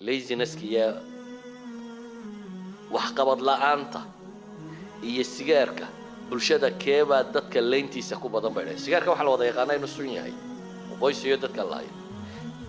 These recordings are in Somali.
Laziness-ka iyo waxqabad la'aanta iyo sigaarka bulshada keebaa dadka layntiisa ku badan bay dhahay. Sigaarka waxaa la wada yaqaanaa inuu sun yahay, qoysiyo dadka laayo.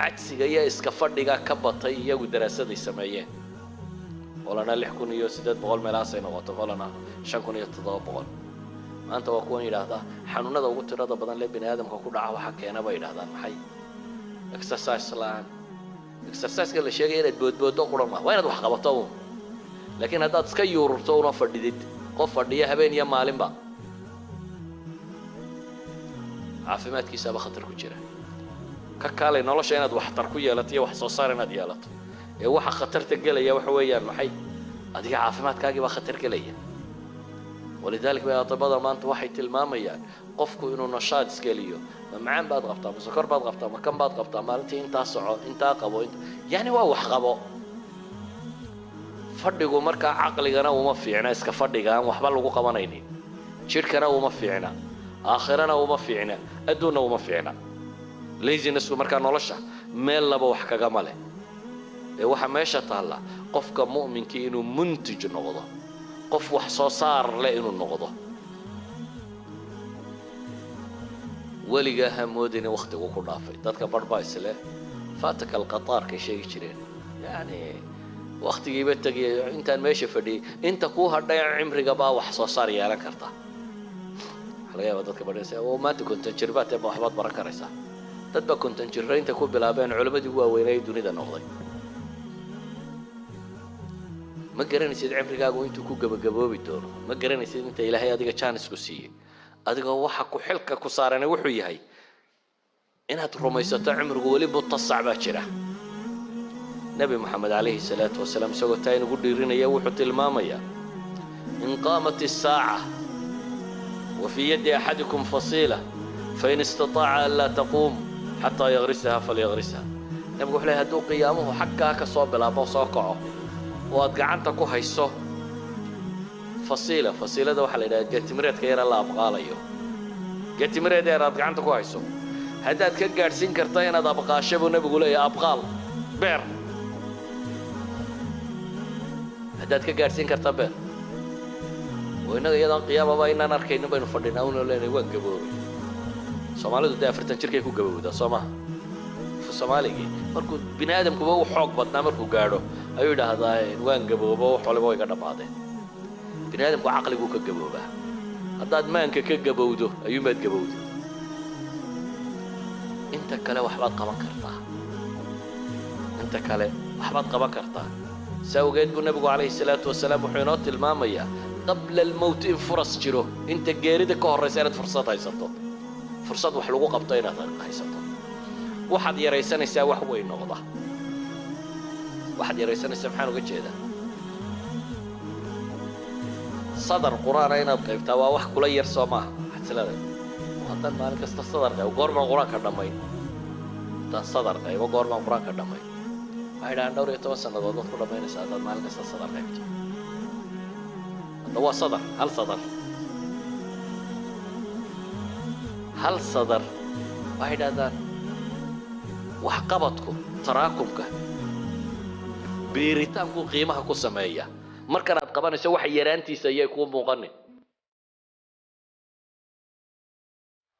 Cajsiga iyo iska fadhiga ka batay iyagu daraasaday sameeyeen, qolana 6800 meelahaasay noqoto, qolana 5700. Maanta waa kuwan yidhaahdaa xanuunada ugu tirada badan lee bini aadamka ku dhaca waxa keena bay yidhahdaan maxay? Exercise la'aan. Exercise-ka la sheegaya inaad boodbooddo qura ma waa inaad wax qabato uun, laakiin haddaad iska yuururto una fadhidid, qof fadhiya habeen iyo maalinba caafimaadkiisaaba khatar ku jira. Ka kaalay nolosha inaad waxtar ku yeelato iyo wax soo saar inaad yeelato, ee waxa khatarta gelaya waxa weeyaan maxay? Adiga caafimaadkaagii baa khatar gelaya. ولذلك bay atibada maanta waxay tilmaamayaan qofku inuu nashaad iskeliyo. Ma macaan baad qabtaa, ma sokor baad qabtaa, ma kan baad qabtaa, maalintii intaa soco, intaa qabo, yani waa wax qabo. Fadhigu markaa caqligana uma fiicna, iska fadhiga aan waxba lagu qabanaynin jidhkana uma fiicna, aakhirana uma fiicna, adduunna uma fiicna. Laziness-ku markaa nolosha meel laba wax kagama leh. Ee waxa meesha taalla qofka mu'minkii inuu muntij noqdo, qof wax soo saar leh inuu noqdo. Weligaa ha moodin in wakhtigu ku dhaafay. Dadka barh baa isleh faataka alqataarkay sheegi jireen, yacni wakhtigiiba tegaya intaan meesha fadhiyey. Inta kuu hadhay cimriga baa wax soo saar yeelan karta. Waxaa laga yaabaa dadka badhaysa oo maanta 50 jir baad ma waxbaad baran karaysaa. Dad baa 50 jirra inta ku bilaabeen culammadii ugu waaweynay dunida noqday. Ma garanaysid cimrigaagu intuu ku gabagaboobi doono, ma garanaysid inta Ilaahay adiga jaanisku siiyey. Adigoo waxa ku xilka ku saarana wuxuu yahay inaad rumaysato cimrigu weli mutasac baa jira. Nebi Moxamed calayhi salaatu wasalaam isagoo taa inugu dhiirinaya wuxuu tilmaamayaa: in qaamat isaaca wa fii yaddi axadikum fasiila fain istataaca an laa taquum xataa yagrisaha falyagrisha. Nebigu wuxuu leeyahay hadduu qiyaamuhu xaggaa ka soo bilaabo, soo kaco oo aad gacanta ku hayso fasiila, fasiilada waxaa la yidhaha geetimireedka yara la abqaalayo, geetimireed yar aad gacanta ku hayso, haddaad ka gaadhsiin karta inaad abqaasho buu nebigu leeyahay, abqaal beer haddaad ka gaadhsiin karta beer. Oo innaga iyadaan qiyaamaba inaan arkaynin baynu fadhinaa una leenahay waan gaboobay. Soomaalidu dee 40 jirkay ku gabowdaa, soo maha? Soomaaligii markuu bini aadamkuba u xoog badnaa markuu gaadho ayuu yidhaahdaa waan gaboobo, wax waliba way ga dhammaadeen. Bini aadamku caqliguu ka gaboobaa. Haddaad maanka ka gabowdo ayuunbaad gabowda, inta kale waxbaad qaban kartaa, inta kale waxbaad qaban kartaa. Si awgeed buu nebigu calayhi salaatu wasalaam wuxuu inoo tilmaamayaa qabla almowt in furas jiro, inta geerida ka horraysa inaad fursad haysato, fursad wax lagu qabto inaad haysato. Waxaad yaraysanaysaa wax weyn noqda. Waxaad yaraysanaysaa maxaan uga jeedaa? Sadar qur-aana inaad qaybtaa waa wax kula yar, soo maaha? Waxaad is leedahay haddaan maalin kasta sadar qaybo goormaan qur-aanka dhammayn, haddaan sadar qaybo goormaan qur-aanka dhammayn. Waxay dhahaan dhowr iyo toban sannadood baad ku dhammaynaysaa haddaad maalin kasta sadar qaybto. Hadda waa sadar, hal sadar, hal sadar. Waxay dhahdaan waxqabadku taraakumka biiritaanku qiimaha ku sameeya. Markan aad qabanayso wax yaraantiisa ayay kuu muuqanin.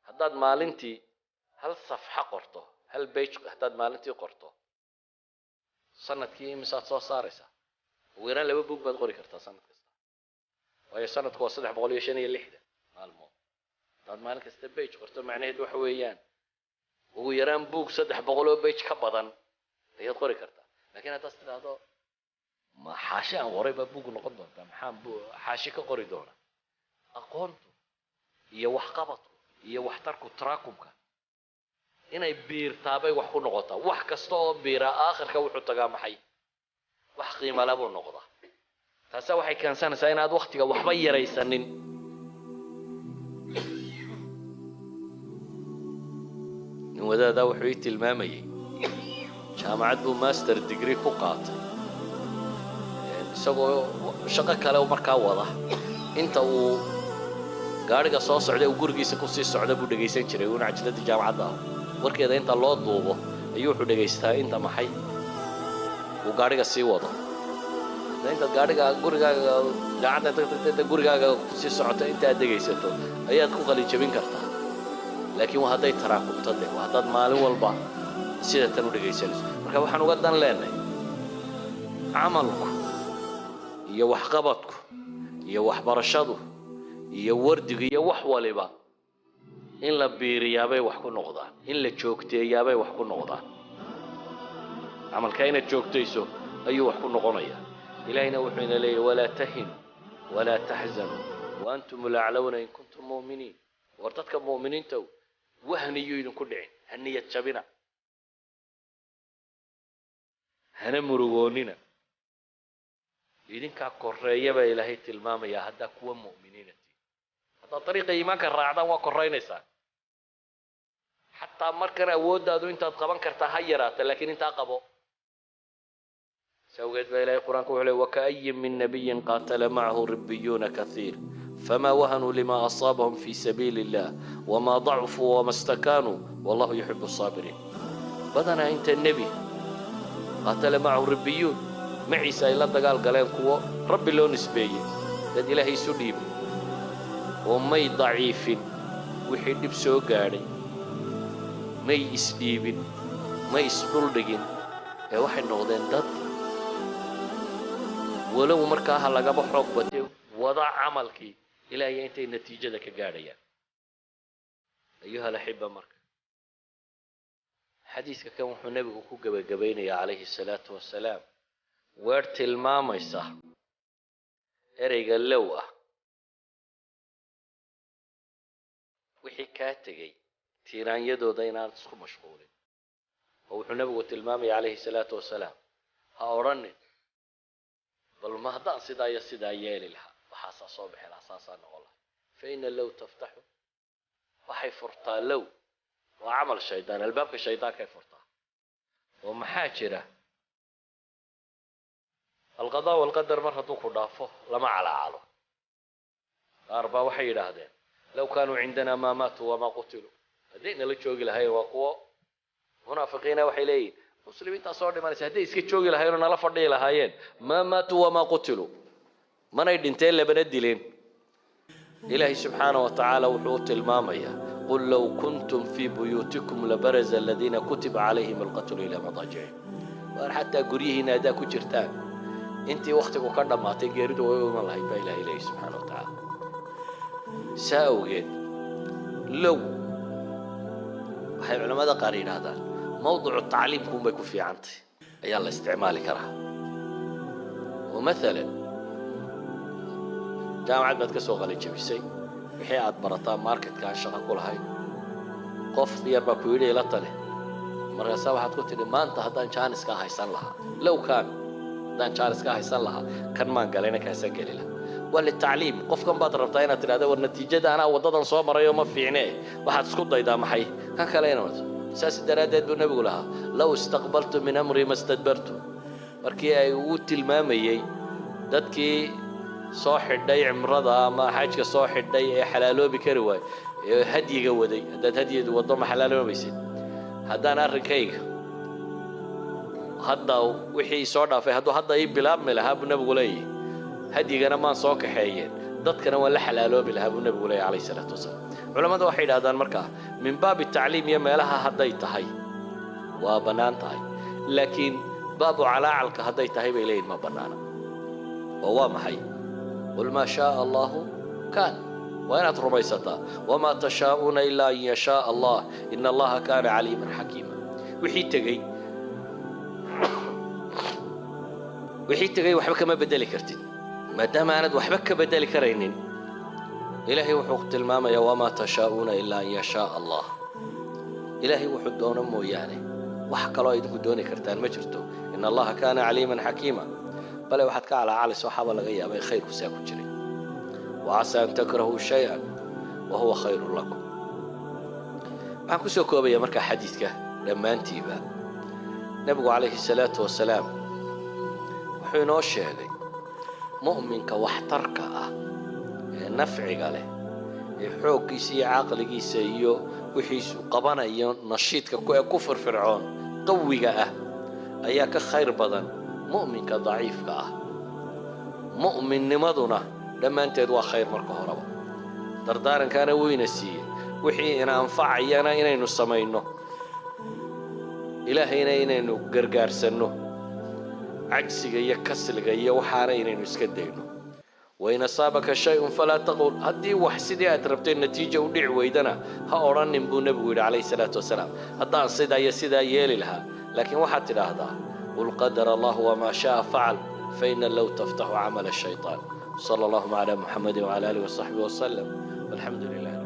Haddaad maalintii hal safxo qorto, hal bage haddaad maalintii qorto, sanadkii imisaad soo saaraysaa? Ugu yaraan 2 bug baad qori kartaa sanad kasta, waayo sanadku waa 365 maalmood. Haddaad maalin kasta bage qorto, macnaheed waxa weeyaan ugu yaraan buug 300 oo bage ka badan ayaad qori kartaa. Lakiin haddaad tidhaahdo ma xaashi aan qoray baa buug noqon doontaa, maxaan xaashi ka qori doona? Aqoontu iyo waxqabadku iyo waxtarku taraakumka inay biirtaabay wax ku noqotaa. Wax kasta oo biiraa aakhirka wuxuu tagaa maxay? Wax qiimala buu noqdaa. Taasa waxay keensanaysaa inaad waktiga waxba yaraysanin. Nin wadaadaa wuxuu ii tilmaamayey jaamacad buu master degree ku qaatay isagoo shaqo kale markaa wada. Inta uu gaadhiga soo socday uu gurigiisa kusii socda buu dhegaysan jiray uuna cajiladii jaamacadda ah warkeeda inta loo duubo ayuu wuxuu dhegaystaa inta maxay Uu gaadhiga sii wado. Intaad gaadhiga gurigaaga jaamacadda inta tagta, inta gurigaaga kusii socoto, intaad degaysato ayaad ku qalinjabin kartaa. Laakiin waa hadday taraakumto de, waa haddaad maalin walba sida tan u dhegaysanayso. Marka waxaan uga dan leenahay, camalku iyo waxqabadku iyo waxbarashadu iyo wardigu iyo wax waliba in la biiriyaabay wax ku noqdaan, in la joogteeyaabay wax ku noqdaan. Camalka inaad joogtayso ayuu wax ku noqonayaa. Ilaahayna wuxuu ina leeyahy: "ولا تهنوا ولا تحزنوا وأنتم الأعلون إن كنتم مؤمنين." War dadka mu'miniinta, wahniyuu idinku dhicin, ha niyad jabina, hana murugoonina, idinkaa korreeya baa Ilaahay tilmaamayaa haddaa kuwa mu'miniina tihin. Haddaad dariiqa iimaanka raacdaan, waa korraynaysaan. Xataa markan awooddaadu intaad qaban kartaa ha yaraata, laakiin intaa qabo. Sawgeed baa Ilahay Qur-aanka wuxuu ley: وكأين من نبي قاتل معه ربيون كثير فما وهنوا لما أصابهم في سبيل الله وما ضعفوا وما استكانوا والله يحب الصابرين. Badanaa inta nebi قاتل معه ربيون, maciisa ay la dagaal galeen kuwo Rabbi loo nisbeeyey, dad Ilaahay isu dhiibay, oo may daciifin wixii dhib soo gaadhay, may isdhiibin, may isdhuldhigin, ee waxay noqdeen dad walow markaa ha lagaba xoog batay wada camalkii ilaa iyo intay natiijada ka gaadhayaan. أيها الأحبة, marka xadiiska kan wuxuu nebigu ku gebagabaynayaa, calayhi salaatu wasalaam, weer tilmaamaysa ereyga low ah. Wixii kaa tegey tiiraanyadooda inaanad isku mashquulin. Oo wuxuu nebigu tilmaamaya, calayhi salaatu wasalaam, ha odhanin: "Bal ma haddaan sidaa iyo sidaa yeeli lahaa, waxaasaa soo bixi lahaa, saasaa noqon lahaa." فإن لو تفتح, waxay furtaa low, waa camal shaydaan, albaabka shaydaankay furtaa. Oo maxaa jira? القضاء والقدر mar hadduu ku dhaafo, lama calaacalo. Qaar baa waxay yidhaahdeen: "لو كانوا عندنا ما ماتوا وما قتلوا." Hadday nala joogi lahayen, waa kuwo munaafiqiina, waxay leeyihin muslimiintaa soo dhimanaysa, hadday iska joogi lahayen oo nala fadhiyi lahaayeen, ما ماتوا وما قتلوا, manay dhinteen, labana dileen. Ilaahay subxaana wa tacaala wuxuu u tilmaamayaa: قل لو كنتم في بيوتكم لبرز الذين كتب عليهم القتل إلى مضاجعهم. Waar xataa guryihiina haddaa ku jirtaan, intii wakhtigu ka dhammaatay geeridu way u iman lahayd, baa Ilahay leeyahy subxaana wa tacaala. Saa awgeed low waxay culamada qaar yidhaahdaan mawducu tacliimkuunbay ku fiicantay, ayaa la isticmaali karaa. Oo maalan jaamacad baad ka soo qalin jabisay, wixii aad barataa marketka aan shaqo ku lahayn. Qof yar baa ku yidhi: "Ila tale." Markaasaa waxaad ku tidhi: "Maanta haddaan jaaniskaa haysan lahaa, low kaan haddaan jaaniskaa haysan lahaa, kan maan galayna, kaasaan geli lahaa." Waa litacliim. Qofkan baad rabtaa inaad tidhahda: "War natiijada anaa waddadan soo marayoo ma fiicne, waxaad isku daydaa maxay kan kale inaad." Saas daraaddeed buu nebigu lahaa: "لو استقبلت من أمري ما استدبرت." Markii ay uu tilmaamayey dadkii soo xidhay cimrada ama xajka soo xidhay ee xalaaloobi kari waay ee hadyiga waday, haddaad hadyadu waddo ma xalaaloobaysid. Haddaan arrinkayga hadda, wixii soo dhaafay hadduu hadda ii bilaabmi lahaa, buu nebigu leeyahy, hadyigana maan soo kaxeeyeen, dadkana waan la xalaaloobi lahaa, buu nebigu leeyahy, calayhi salaatu wasalaam. Culammada waxay yidhahdaan markaa min baabi tacliim iyo meelaha hadday tahay waa bannaan tahay, laakiin baabu calaacalka hadday tahay, bay leeyihin, ma bannaana. Oo waa maxay? قل ما شاء الله كان. Waa inaad rumaysataa: وما تشاءون إلا أن يشاء الله إن الله كان عليما حكيما. Wixii tegey waxba kama bedeli kartid. Maadaama aanad waxba ka bedeli karaynin, Ilaahay wuxuu tilmaamayaa: وما تشاءون إلا أن يشاء الله. Ilaahay wuxuu doono mooyaane, wax kaloo idinku dooni kartaan ma jirto. إن الله كان عليما حكيما. Bale waxaad ka calaacalaysa waxaaba laga yaaba in khayrku saa ku jiray. وعسى أن تكرهوا شيئا وهو خير لكم. Waxaan kusoo koobaya markaa xadiidka dhammaantiiba, nebigu calayhi salaatu wasalaam wuxuu inoo sheegay mu'minka waxtarka ah ee nafciga leh ee xooggiisa iyo caqligiisa iyo wixiisu qabanayo, nashiidka ee ku firfircoon, qawiga ah, ayaa ka khayr badan. Mu'minka daciifka ah, mu'minnimaduna dhammaanteed waa khayr. Marka horeba dardaarankaana weyna siiyey, wixii ina anfacayana inaynu samayno, Ilaahayna inaynu gargaarsanno, cajsiga iyo kasliga iyo waxaana inaynu iska dayno. وإن أصابك شيء فلا تقل, haddii wax sidii aad rabtay natiija u dhici weydana, ha odhanin buu Nebigu yidhi calayhi salaatu wasalaam, "Haddaan sidaa iyo sidaa yeeli lahaa." Laakiin waxaad tidhaahdaa, قل قدر الله وما شاء فعل، فإن لو تفتح عمل الشيطان. صلى اللهم على محمد وعلى آله وصحبه وسلم، والحمد لله.